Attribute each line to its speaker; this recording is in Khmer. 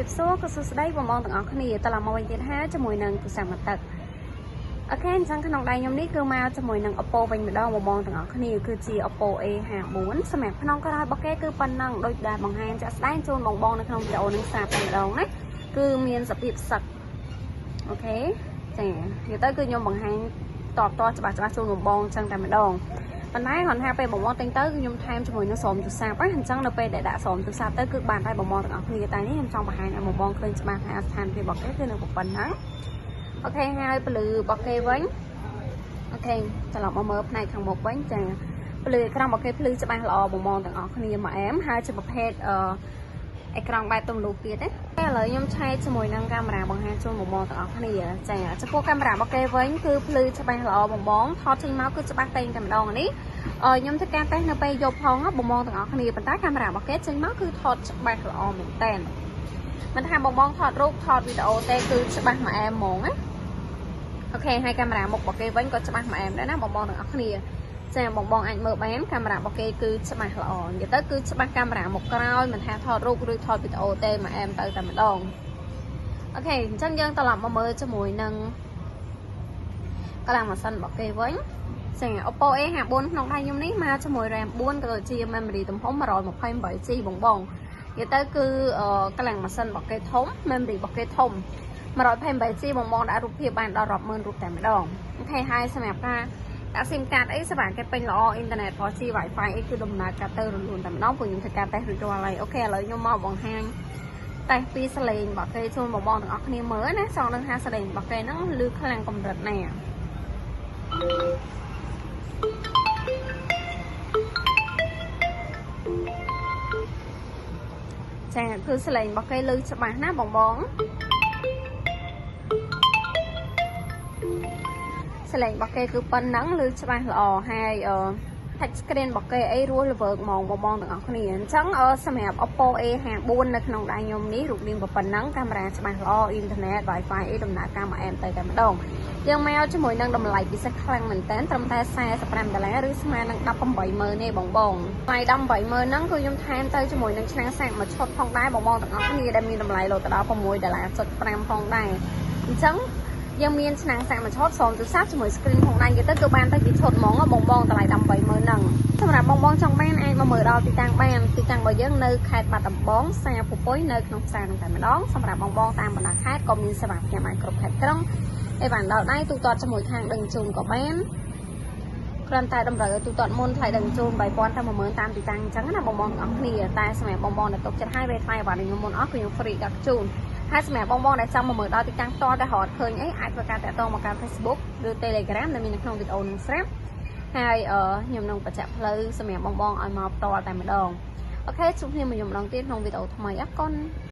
Speaker 1: រាបសួរក៏សួស្តីបងប្អូនទាំងអស់គ្នាត្រឡប់មកវិញទៀតហើយជាមួយនឹងទូរស័ព្ទមកទឹក OK អញ្ចឹងក្នុងដៃខ្ញុំនេះគឺមកជាមួយនឹង Oppo វិញម្ដងបងប្អូនទាំងអស់គ្នាគឺជា Oppo A54 សម្រាប់ក្នុងក្រោយរបស់គេគឺប៉ុណ្ណឹងដូចដែលបង្ហាញចាក់ស្ដែងជូនបងបងនៅក្នុងវីដេអូនឹងស្រាប់តែម្ដងណាគឺមានសភាពសឹក OK ចានិយាយទៅគឺខ្ញុំបង្ហាញតបតច្បាស់ច្បាស់ជូនបងបងអញ្ចឹងតែម្ដងប៉ុន្តែគ្រាន់ថាពេលបងបងទិញទៅគឺខ្ញុំថែមជាមួយនឹងស្រោមទូរស័ព្ទណាអញ្ចឹងនៅពេលដែលដាក់ស្រោមទូរស័ព្ទទៅគឺបានតែបងបងទាំងអស់គ្នាតែនេះខ្ញុំចង់បង្ហាញឲ្យបងបងឃើញច្បាស់ថាស្ថានភាពរបស់គេគឺនៅប៉ុណ្ណឹង OK ហើយពលឺរបស់គេវិញ OK ត្រឡប់មកមើលផ្នែកខាងមុខវិញចាពលឺអេក្រង់របស់គេភ្លឺច្បាស់ល្អបងបងទាំងអស់គ្នាមកអែមហើយជាប្រភេទអឺអេក្រង់បែបទំលូទៀតណាឥឡូវខ្ញុំឆែកជាមួយនឹងកាមេរ៉ាបង្ហាញជូនបងបងទាំងអស់គ្នាចាចំពោះកាមេរ៉ារបស់គេវិញគឺភ្លឺច្បាស់ល្អបងបងថតចេញមកគឺច្បាស់តែងតែម្ដងនេះខ្ញុំធ្វើការតេស្តនៅពេលយប់ផងបងបងទាំងអស់គ្នាប៉ុន្តែកាមេរ៉ារបស់គេចេញមកគឺថតច្បាស់ល្អមែនតើមិនថាបងបងថតរូបថតវីដេអូទេគឺច្បាស់មកអែមហ្មងណា OK ហើយកាមេរ៉ាមុខរបស់គេវិញក៏ច្បាស់មកអែមដែរណាបងបងទាំងអស់គ្នាចាបងបងអាចមើលបានកាមេរ៉ារបស់គេគឺច្បាស់ល្អនិយាយទៅគឺច្បាស់កាមេរ៉ាមុខក្រោយមិនថាថតរូបឬថតវីដេអូទេមកអែមទៅតែម្ដង OK អញ្ចឹងយើងត្រឡប់មកមើលជាមួយនឹងកម្លាំងម៉ាស៊ីនរបស់គេវិញចា Oppo A54 ក្នុងដៃខ្ញុំនេះមកជាមួយ RAM 4ក៏ដូចជា memory ទំហំ 128 GB បងបងនិយាយទៅគឺកម្លាំងម៉ាស៊ីនរបស់គេធំ memory របស់គេធំ 128 GB បងបងដាក់រូបភាពបានដល់រាប់ម៉ឺនរូបតែម្ដង OK ហើយសម្រាប់ការដាក់ SIM card អីសេវាគេពេញល្អអ៊ីនធឺណិត 4G Wi-Fi អីគឺដំណើរការទៅរលូនតែម្ដងព្រោះខ្ញុំធ្វើការតេស្តរួចរាល់ហើយ OK ឥឡូវខ្ញុំមកបង្ហាញតេស្តពីសលេងរបស់គេជូនបងបងទាំងអស់គ្នាមើលណាចង់ដឹងថាសលេងរបស់គេហ្នឹងឮខ្លាំងកម្រិតណាចាគឺសលេងរបស់គេឮច្បាស់ណាបងបងសលេងរបស់គេគឺប៉ុណ្ណឹងឮច្បាស់ល្អហើយអឺ touch screen របស់គេអីរស់ល្វើកហ្មងបងបងទាំងអស់គ្នាអញ្ចឹងសម្រាប់ Oppo A54 នៅក្នុងដៃខ្ញុំនេះរូបរាងប៉ុណ្ណឹងកាមេរ៉ាច្បាស់ល្អអ៊ីនធឺណិត Wi-Fi អីដំណើរការមកអែមទៅតែម្ដងយើងមកជាមួយនឹងតម្លៃពិសេសខ្លាំងមែនតើត្រឹមតែ45ដុល្លារឬស្មើនឹង180,000ទេបងបងថ្លៃ180,000ហ្នឹងគឺខ្ញុំថែមទៅជាមួយនឹងឆ្នាំងសាកមួយឈុតផងដែរបងបងទាំងអស់គ្នាដែលមានតម្លៃលោតទៅដល់6ដុល្លារ.5ផងដែរអញ្ចឹងយើងមានឆ្នាំងសាកមួយឈុតស្រោមទូរស័ព្ទជាមួយ screen ផងដែរនិយាយទៅគឺបានទៅជាឈុតហ្មងបងបងតម្លៃ180,000ហ្នឹងសម្រាប់បងបងចង់បានអាចមកមើលដល់ទីតាំងបានទីតាំងរបស់យើងនៅខេត្តបាត់ដំបងផ្សារពពុយនៅក្នុងផ្សារនោះតែម្ដងសម្រាប់បងបងតាមបណ្ដាខេត្តក៏មានសេវាផ្ញើបានគ្រប់ខេត្តក្រុងអីបានដល់ដៃទូទាត់ជាមួយខាងដឹកជូនក៏បានគ្រាន់តែតម្រូវឲ្យទូទាត់មុនថ្លៃដឹកជូន3000ទៅ10000តាមទីតាំងអញ្ចឹងណាបងបងទាំងអស់គ្នាតែសម្រាប់បងបងដែលទុកចិត្តហើយវេថ្លៃអ្វីខ្ញុំមុនអស់គឺខ្ញុំ free ដឹកជូនហើយសម្រាប់បងបងដែលចង់មកមើលដល់ទីតាំងផ្ទាល់តែរត់ឃើញអីអាចធ្វើការតាក់ទងមកកាន់ Facebook ឬ Telegram ដែលមាននៅក្នុងវីដេអូនឹងស្រាប់ហើយខ្ញុំនឹងបញ្ជាក់ផ្លូវសម្រាប់បងបងឲ្យមកផ្ទាល់តែម្ដង OK ជួបគ្នាមួយខ្ញុំម្ដងទៀតក្នុងវីដេអូថ្មីអរគុណ។